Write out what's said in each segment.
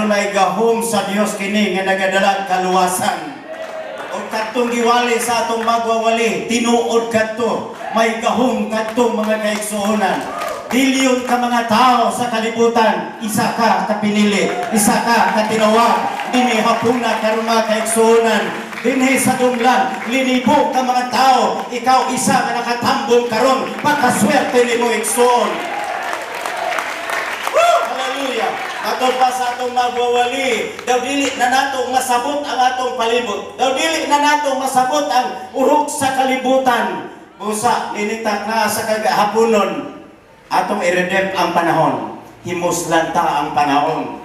Adunay gahom sa Dios kini nga nagadala kaluwasan. O kadtong giwali sa atong magwawali, tinuod kadto, may gahom kadto mga kaigsuonan. Bilyon ka mga tao sa kalibutan, isa ka kapinili, isa ka katinawag, dinhi hapuna karon mga kaigsuonan, dinhi sa Dumlan, linibo ka mga tao, ikaw isa nga nakatambong karon, pakaswerte nimo igsuon. Woo! Hallelujah! Matod pa sa atong magwawali, daw dili na nato masabot ang atong palibot. Daw dili na nato masabot ang urog sa kalibutan. Busa, ninitak na sa kagahaponon, atong i-redeem ang panahon. Himuslan ta ang panahon.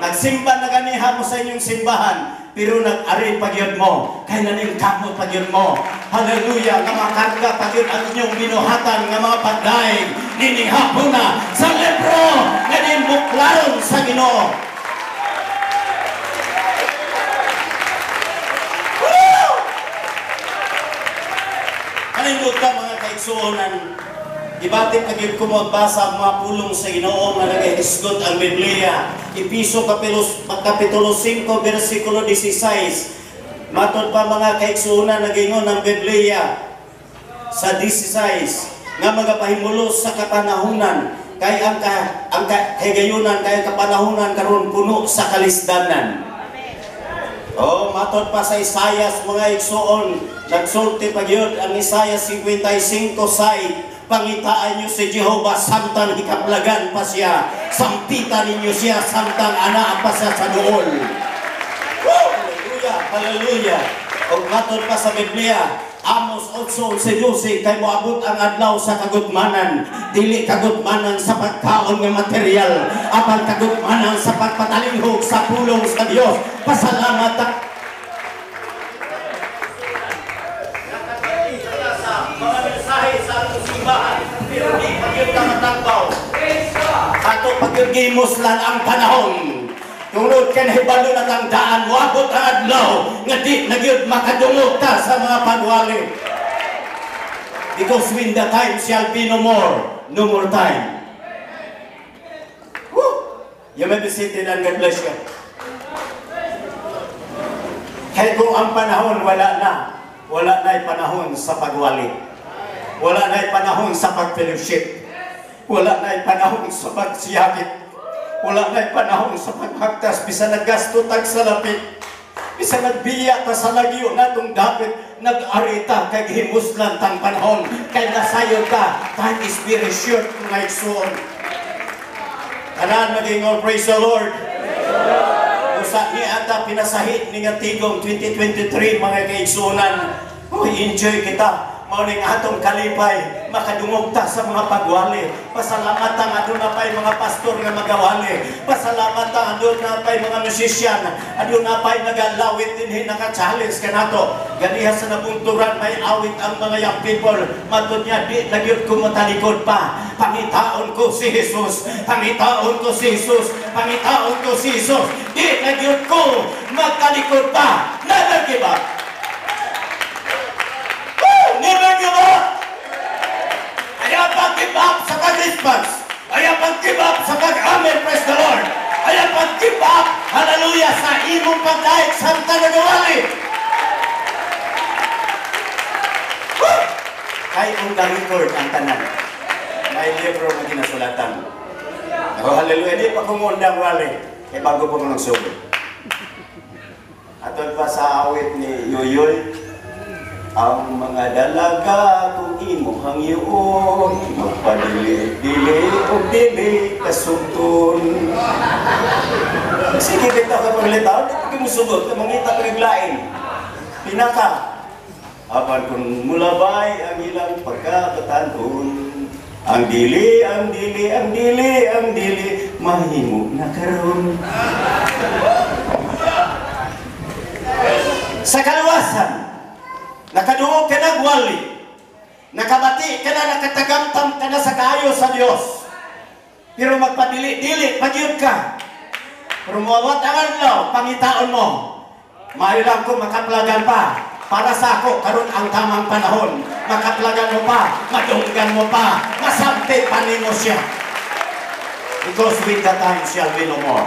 Nagsimba na ganiha mo sa inyong simbahan, pero nag-ari pagyud mo, kay naning kamot pagyud mo. Hallelujah, nga makarga pagyud ang inyong binuhatan nga mga pagdaig nining hapuna sa libro nga dinbuklaron sa Ginoo. Woo! Kanindot ka mga kaigsuonan. Ibati pag ko magbasa ang mga pulong sa Ginoo nga nagahisgot ang Biblia. Episo Kapitulo 5, versikulo 16. Matod pa mga kaigsuonan nagingon ang Biblia sa 16 nga magapahimulos sa kapanahunan kay ang kagayunan kay kapanahunan karon puno sa kalisdanan. Oh, matod pa sa Isayas mga igsuon, nagsulti pa gyud ang Isayas 55:6. Pangitaan niyo si Jehovah samtang hikaplagan pa siya, sampitan ninyo siya samtang anaa pa siya sa duol. Woo! Hallelujah! Hallelujah! Og matod pa sa Biblia, Amos 8:11, kay moabot ang adlaw sa kagutmanan, dili kagutmanan sa pagkaon nga material, apan kagutmanan sa pagpatalinghog sa pulong sa Dios. Pasalamat ta mga mensahe sa atong simbahan, pero di pagyud ka matangbaw. Ato pagyud gimuslan ang panahon. Tungod kay nahibalo na tang daan, moabot ang adlaw nga di na gyud makadungog ta sa mga pagwali. Because when the time shall be no more, no more time. Woo! You may be seated and God bless you. Kaya kung ang panahon wala na, wala na'y panahon sa pagwali. Wala na'y panahon sa pag-fellowship. Wala na'y panahon sa pagsiyakit. Wala na'y panahon sa paghagtas. Bisa naggasto tag sa lapit. Bisa nagbiya ta sa lagyo natong dapit. Nag-arita kay gihimuslan tang panahon. Kay nasayod ta. Time is very short mga igsoon. Tanan maging all praise the Lord. Usa ni ata pinasahit ni nga tigong 2023 mga kaigsuonan. Uy, enjoy kita. Mauning atong kalipay, makadungog ta sa mga pagwali. Pasalamat ang aduna pa'y mga pastor nga magawali. Pasalamat ang aduna pa'y mga musician. Aduna pa'y nagalawit dinhi naka-challenge kanato. Ganiha sa nabunturan may awit ang mga young people. Matod niya di na gyud ko matalikod pa. Pangitaon ko si Jesus. Pangitaon ko si Jesus. Pangitaon ko si Jesus. Di na gyud ko matalikod pa. Never give up. Never give up! Ayaw pag-give up sa pag-response. Ayaw pag-give up sa pag-amen, praise the Lord. Ayaw pag-give up, hallelujah, sa imong pagdaig, samtang nagawali. Kay on the record ang tanan. May libro na ginasulatan. Oh, hallelujah, di pa kumundang wali. Kay bago pa mo nagsugod. Atol pa sa awit ni Yoyoy, ang mga dalaga kung imo hangyoon, magpadili-dili o dili kasugton. Sige, kita ka paglitaw, di pa kimusugot, mangita paglain. Pinaka, apan kung mulabay ang ilang pagkabatanon, ang dili, ang dili, ang dili, ang dili, mahimo na karon. Sa kaluwasan, nakadungog ka nagwali, nakabati ka na, nakatagamtam ka na sa kaayo sa Dios. Pero magpadili-dili, pagyud ka. Pero muawat ang adlaw, pangitaon mo. Maayo lang kung makaplagan pa. Para sa ako, karon ang tamang panahon. Makaplagan mo pa, madunggan mo pa, masampi pa nimo siya. Because with the time shall be no more.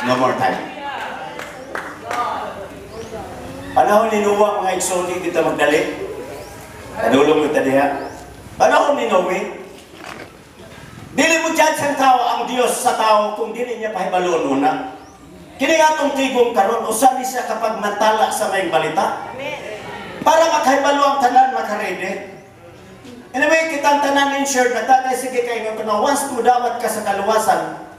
No more time. Panahon ni Noah, mga igsoon, kita magdali. Padulong kita diha. Panahon ni Noe, dili mo judge ang tao, ang Dios sa tao kung dili niya pahibalon una. Kini atong tigom karon, usa ni siya kapag mantala sa may balita. Para makahibalo ang tanan, makarede. Anyway, kitang tanan insured na ta, kay sige kayo nga once mo dawat ka sa kaluwasan,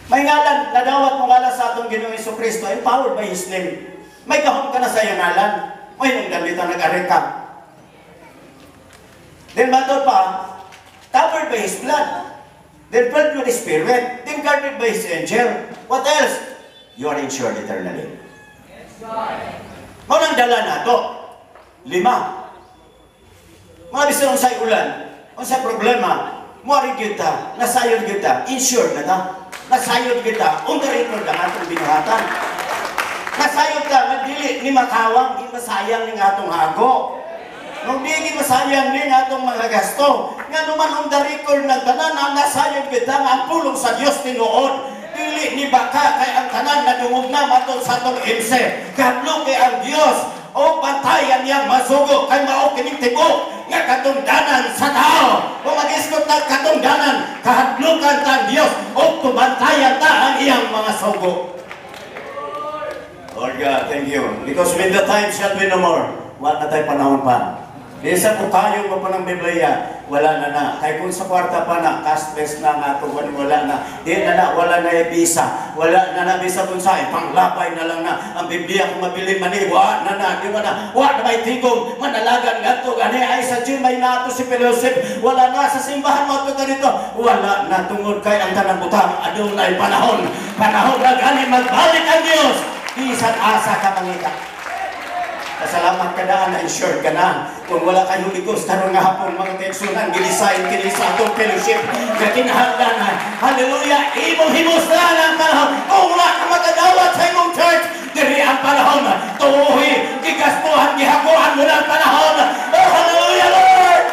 may ngalan, nadawat mo ngalan sa atong Ginoong Jesucristo, empowered by His name. May gahom ka na sa iyong ngalan. May nang dalita nag-areka. Then matod pa, covered by His blood. Then filled with His Spirit. Then guarded by His angel. What else? You are insured eternally. Mao nang dala na to. 5. Mga bisan unsay ulan, unsay problema, muari kita, nasayod kita, insured na ta. Nasayod kita, on the record ang atong binuhatan. Nasayod ka, nga dili ni makawang, di masayang ning atong hago. Nung di ni masayang ning atong mga gasto, nga numan on the record ng tanan, ang nasayod kita, nga ang pulong sa Dios tinuod. Dili ni baka kay ang tanan nadungog na matod sa atong MC. Kahadlok kay ang Dios, o bantayan niyang masugo, kay mao kining tibok nga katungdanan sa tao. O mag-isgot na katungdanan, kahadlukan ta ang Dios o tubantayan ta ang iyang mga sugo. Lord God, thank you. Because when the time shall be no more, wala na tayo panahon pa. Di sa kung kayo mo pa ng Biblia, wala na na. Kaya kung sa kwarta pa na, cashless na nga ito, wala na. Di na na, wala na visa. Wala na na visa kung saan, panglapay na lang na. Ang Biblia kung mabili man eh, wala na na. Di ba na, wala na may tigong, manalagan nga ito. Gani ay sa gym, may nato si fellowship. Wala na sa simbahan mo ito ganito. Wala na tungod kay ang tanang butang. Adunay panahon. Panahon na gani magbalik ang Diyos. Bisan asa ka mangita. Pasalamat ka na, na-insured ka na. Kung wala kayong Holy Ghost, karon nga hapon, mga kaigsunan, gilisayin kini sa atong fellowship. Kakinahanglan na. Hallelujah! Imong himuslan ang panahon. Kung wala ka makadawat sa imong church, diri ang panahon. Tuuhi, gigastuhan, gihaguan mo na ang panahon. Oh, hallelujah, Lord!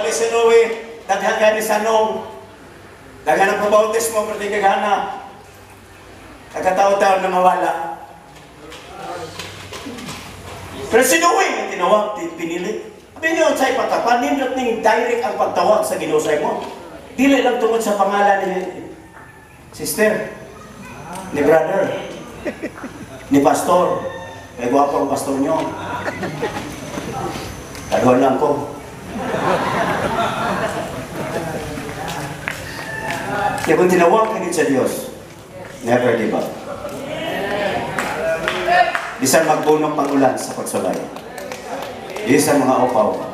Alis si Noe, daghan ka ni Sanong. Daghan ang pabautismo, pero di kagana. Nagkataon-taon na mawala. Pero si Noe, nga tinawag, pinili. Sabi niyo, sa'y pagkapa, nindot ning direct ang pagtawag sa Ginoo sa imo. Dili lang tungod sa pangalan ni sister, ni brother, ni pastor. May gwapo ang pastor nyo. Taguan lang ko. Kaya kung tinawag ka sa Diyos, never give up. Bisan magbunok pang ulan sa pagsulay. Bisan mga upaw.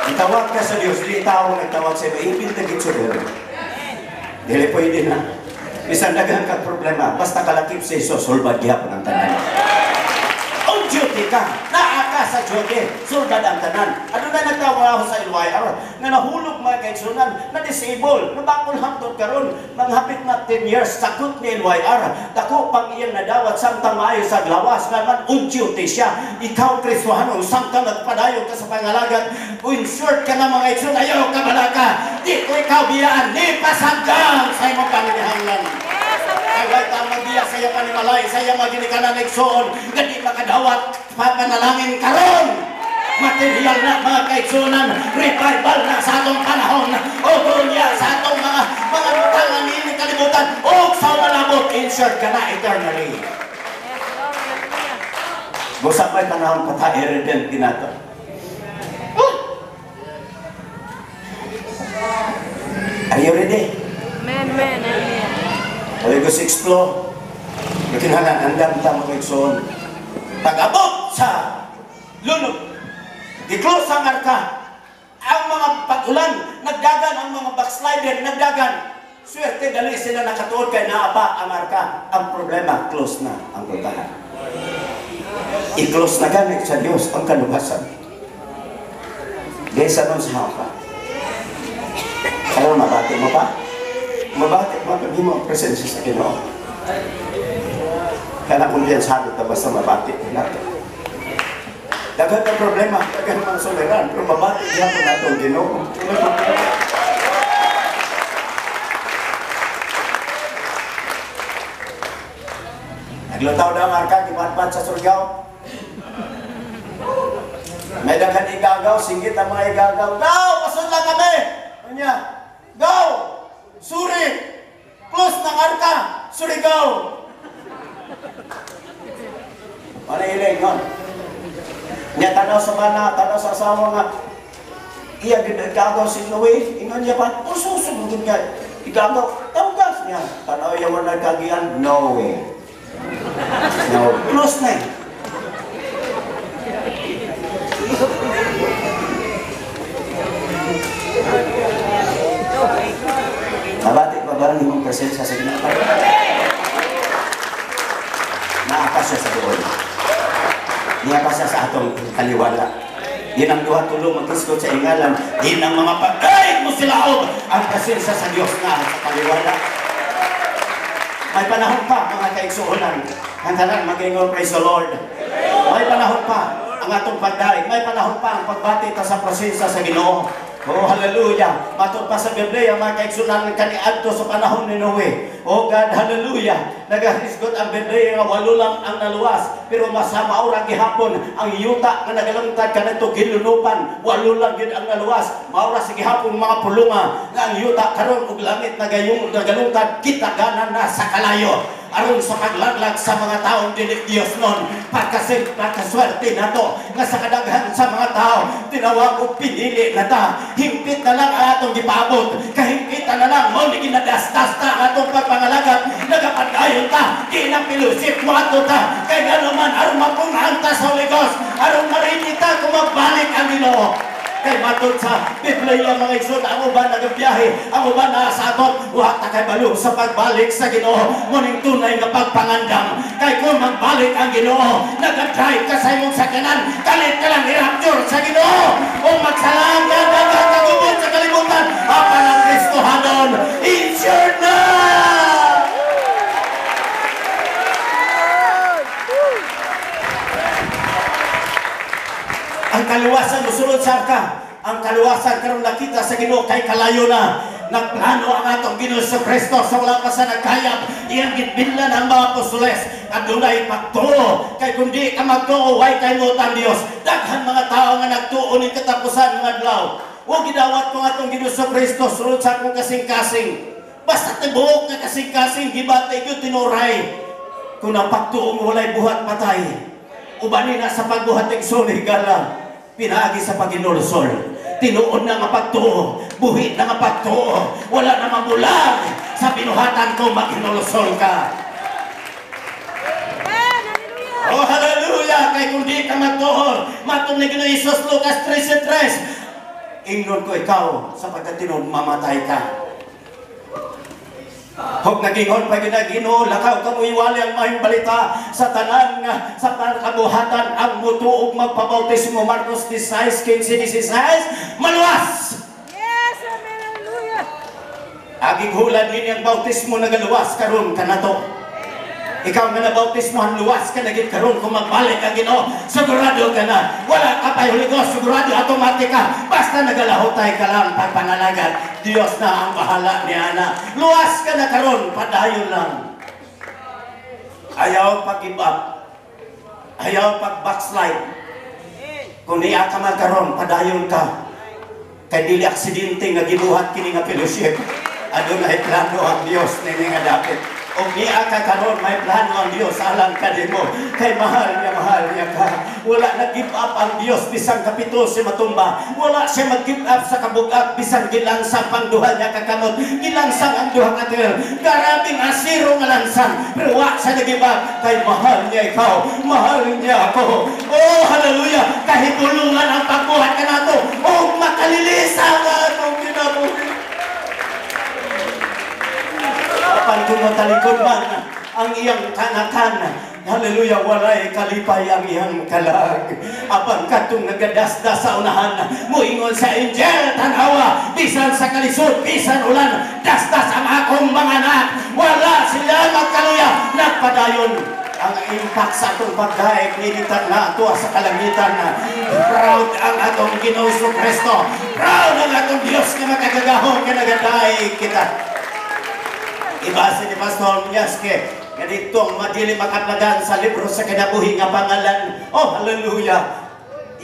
Itawag ka sa Diyos, di tao nagtawag sa iyo, ipil na gitso pero. Dili pwede na. Bisan daghan kang problema, basta kalakip sa Isos, sulbad gihapon ang tanan. On duty ka, naa ka sa duty, sulbad ang tanan. Ano na nagtawa ako sa LYR, nga nahulog mga kaigsunan, na-disable, nabakol hangtod karon, manghapit na 10 years, sagot ni LYR, dako pang iyang nadawat, samtang maayo sa glawas, nga man on duty siya. Ikaw, Kristohano, samtang nagpadayon ka sa pangalagat, insert ka na mga igsoon, ayaw ka balaka, di ko ikaw biyaan, ni pasanggang sa imong panginahanglan. Kaya tama biya saya panimalay, saya maginikanan igsoon, gadi makadawat, papanalangin karon. Material na mga kaigsunan, revival na sa atong panahon, o niya sa atong mga butangan ni kalibutan, o sa malabot, insured ka na eternally. Busa pa'y panahon pa ta, i-redent ginato. Are you ready? Amen, amen, amen. Holy Ghost explore. Kinahanglan andam ta mga igsoon. Pag-abot sa lunod, gi-close ang arka. Ang mga pag-ulan, nagdagan ang mga backslider, nagdagan. Swerte dali sila nakatuod kay naa pa ang arka. Ang problema, close na ang pultahan. I-close na gamit sa Dios ang kalubasan. Gaysa nun sa hapa. Alam, mabati mo pa? Mabati mo, pag mo ang presensya sa Ginoo. Kaya kumpiyansado ta basta mabati nato. Daghan ang problema, daghan mga suliran, pero mabati gyapon nato ang Ginoo. Naglutaw na ang arka, gibatbat sa Surigao. May daghan igagaw, singgit ang mga igagaw. Go! Pasod lang kami! Ano? Go! Suri! Plus ng arka! Surigao! Ano iling nun? Niya tanaw sa bana, tanaw sa asawa nga, iya igagaw si Noe, ingon niya pa, ususugod nga, igagaw, tawgas niya. Tanaw yawan nagkagian, no way. No, close na eh. Mabati pa ba ang imong presensya sa Ginoo? Naa pa siya sa duol. Niya pa siya sa atong kaliwala. Di nang duha tulo maghisgot sa ingalan, di nang mga pagkain mo sila og ang presensya sa Dios na sa kaliwala. May panahon pa, mga kaigsuonan. Ang tanan mag-ingon, praise the Lord. May panahon pa ang atong pagdaig. May panahon pa ang pagbati ta sa presensya sa Ginoo. Oh, hallelujah. Matod pa sa Biblia, mga kaigsuonan, kaniadto sa panahon ni Noe. Oh God, hallelujah. Nagahisgot ang Biblia nga walo lang ang naluwas, pero masama ora gihapon ang yuta nga nagalungtad kanadto gilunupan, walo lang gyud ang naluwas. Maura sa gihapon mga pulunga nga ang yuta karon ug langit nagayong nagalungtad, kitaganan na sa kalayo aron sa paglaglag sa mga taong dili Dios nun. Pagkaswerte nato nga sa kadaghan sa mga tao tinawag og pinili na ta. Hingpit na lang ang atong gipaabot, kahingpitan na lang mao ni ginadasdas ta ang atong pagpangalagat. Nagapadayon ta, di nang pilusip mo ato ta, kay ngano man aron mapungan ta sa Holy Ghost, aron marinig ta kung magbalik ang Ginoo. Kay matod sa Biblia mga igsoon, ang uban nagabiyahe, ang uban naa sa atot, wa ta kay balo sa pagbalik sa Ginoo. Muning tunay nga pagpangandam. Kay kung magbalik ang Ginoo, naga-drive ka sa imong sakyanan, kalit ka lang i-rapture sa Ginoo. O magsalang ka, nagkagubot sa kalibutan, apan ang Kristohanon, insured na! Ang kaluwasan mosulod sa arka. Ang kaluwasan karon nakita sa Ginoo kay kalayo na. Nagplano ang atong Ginoo sa Kristo sa wala pa sa nagkayap. Iyang gitbinlan ang mga apostoles. Adunay pagtuo. Kay kundi ka magtuo, way kay mo ang Dios. Daghan mga tao nga nagtuo ning katapusan nga adlaw. O gidawat ko atong Ginoo sa Kristo sulod sa akong kasing-kasing. Basta tibuok nga kasing-kasing gibatay gyud tinuray. Kung ang pagtuo mo walay buhat patay. Ubanin na sa pagbuhat ng sunigala, pinaagi sa paginulsol. Tinuod na nga pagtuo, buhit na nga pagtuo, wala na mabulag sa binuhatan ko, maginulsol ka. Oh, hallelujah! Kay kung di ka magtuon, matong ni Ginoo Jesus, Lucas 13:3, ingnon ko ikaw, sapagkat tinuod mamatay ka. Hog nagingon pa Ginoo, lakaw ka mo iwali ang maayong balita sa tanan nga sa kabuhatan ang mutuog magpabautismo. Marcos 16:15-16, maluwas. Yes, amen, hallelujah. Aging hulad ini ang bautismo nagaluwas karon kanato. Ikaw nga nabautismohan, luwas ka na gid karon kung magbalik ang Ginoo, sigurado ka na. Wala ka pa Holy Ghost, sigurado automatic ka. Basta nagalahutay ka lang pagpangalagat, Dios na ang bahala niya na. Luwas ka na karon, padayon lang. Ayaw pag-give up. Ayaw pag-backslide. Kung niya ka man karon, padayon ka. Kay dili aksidente nga gibuhat kini nga fellowship. Adunay plano ang Dios nini nga dapit. O niya ka karon, may plano ang Dios alang kanimo. Kay mahal niya ka. Wala nag-give up ang Dios bisan kapito si matumba. Wala siya mag-give up sa kabugat bisan gilangsang pangduha niya kakamot. Gilangsang ang duha ka tiil. Garabing asiro nga langsang. Pero wa siya nag-give up. Kay mahal niya ikaw. Mahal niya ako. Oh, hallelujah! Kahitulungan ang pagbuhat ka nato. O makalilisa ang atong kinabuhi. Apan kung matalikod man ang iyang kanakan, hallelujah, walay kalipay ang iyang kalag. Apan katong nagadasdas sa unahan, muingon sa angel, tanawa, bisan sa kalisod, bisan ulan, dasdas ang akong mga anak. Wala sila magkaluya, nagpadayon. Ang impact sa atong pagdaig nilitad na ato sa kalangitan. Proud ang atong Ginoo Kristo. Proud ang atong Dios nga makagagahom nga nagadaig kita. Ibase ni Pastor Miaske nga ditong madili makaplagan sa libro sa kinabuhi nga pangalan. Oh, hallelujah!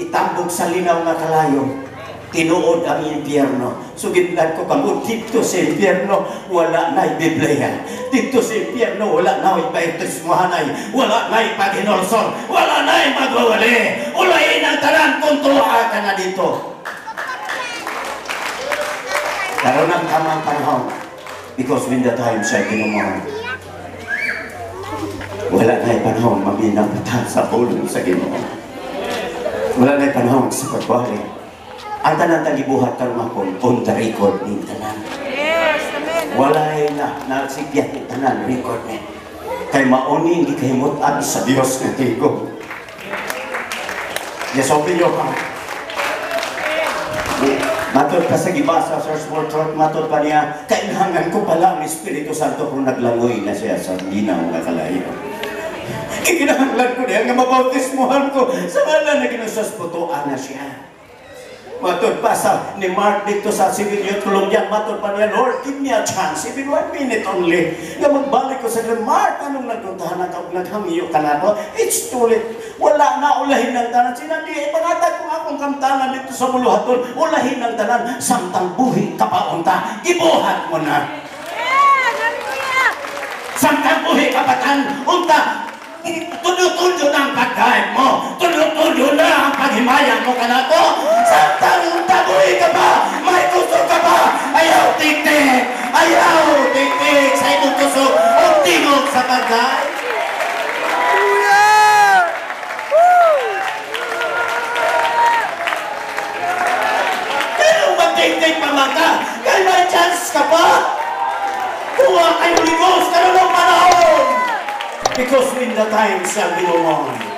Itambok sa linaw nga kalayo. Tinuod ang impyerno. Sugidlan ko kamo, dito sa impyerno, wala na'y Biblia. Dito sa impyerno, wala na'y bautismohanay. Wala na'y paghinulsol. Wala na'y magwawali. Ulahin ang tanan kung tuwa ka na dito. Karon ang tamang panahon. Because when the time shall be no more. Wala na'y panahon maminaw ta sa pulong sa Ginoo. Wala na'y panahon sa pagwali. Ang tanan tang gibuhat karon hapon, on the record ning tanan. Yes, amen. Walay na nasigyat ni tanan, record ni. Kay mauni gikahimut-an sa Dios nga tigom. Yes, open your heart. Matod pa sa gibasa sa small church, matod pa niya, kailangan ko pala ang Espiritu Santo kung naglangoy na siya sa linaw nga kalayo. Kikinahanglan ko niya nga mabautismohan ko sa ngalan na Ginoo sa putuan na siya. Matod pa sa ni Mark dito sa Civil Youth Colombian, matod pa niya, "Lord, give me a chance, even one minute only, nga magbalik ko sa kanya." "Mark, anong nagpuntahan na ka, naghangyo ka na ko? It's too late. Wala na, ulahin ng tanan." Sinabi, eh, pangatag kong akong kamtanan dito sa buluhaton, ulahin ng tanan, samtang buhi ka pa unta, gibuhat mo na. Amen. Hallelujah. Samtang buhi ka pa tan, unta, tulo-tulo na ang pagkain mo. Tulo-tulo na ang paghimaya mo kanato. Samtang unta buhi ka pa, may kusog ka pa, ayaw tik-tik, ayaw tik-tik sa imong kusog, o tingog sa pagkain. Hallelujah. Woo! Pero magtik-tik pa man ka, kay may chance ka pa. Kuha kay Holy Ghost, karon ang panahon. Because when the time shall be no more.